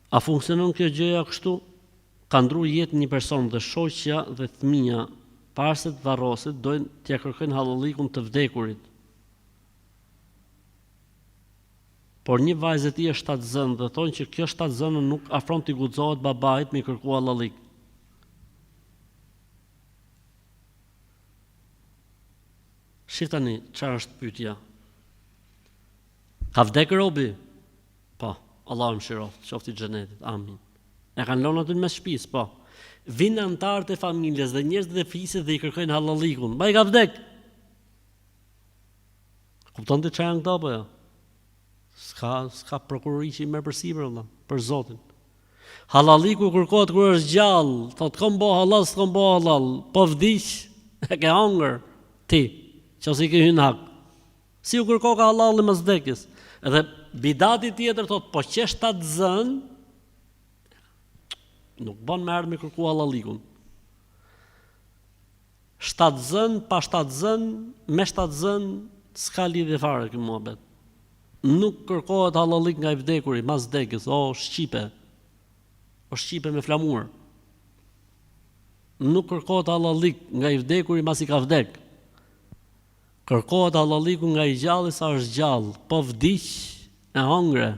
A funksionon kjo gjëja kështu? Ka ndru jetë një person dhe shoqja dhe fëmija para se të varroset dojnë t'ia kërkojnë hallallikun të vdekurit. Por një vajzë e tij është shtatzënë dhe thonë që kjo shtatzënë nuk afron t'i guxohet babait me i kërku hallallik. Shih tani çfarë është pyetja. Ka vdek robi? Po, Allahu e mëshiroftë, qoftë i xhenetit. Amin. E kanë lënë aty në mes shtëpisë, po. Vijnë anëtarët e familjes dhe njerëzit e fisit dhe i kërkojnë hallallikun. Bai ka vdek. Kupton ti çfarë janë këto apo jo? S'ka s'ka prokurori që i merr përsipër vëlla, për Zotin. Hallalliku kërkohet kur është gjallë, thotë kom bo hallall, s'kom bo hallall, po vdiq, e ke hongër ti, qofse i ke hyrë në hak. Si u kërkoka hallalli mas vdekjes? Edhe bidati tjetër thotë, po qe shtatzënë, nuk bën me ardhë me kërku hallallikun. Shtatzënë, pa shtatzënë, me shtatzënë, s'ka lidhje fare ky muhabet. Nuk kërkohet hallallik nga i vdekuri mas vdekjes, o shqipe. O shqipe me flamur. Nuk kërkohet hallallik nga i vdekuri masi ka vdek. Kërkohet hallalliku nga i gjalli sa është gjallë, po vdiq e hongre,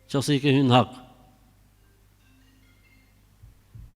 qofse i ke hyrë në hak.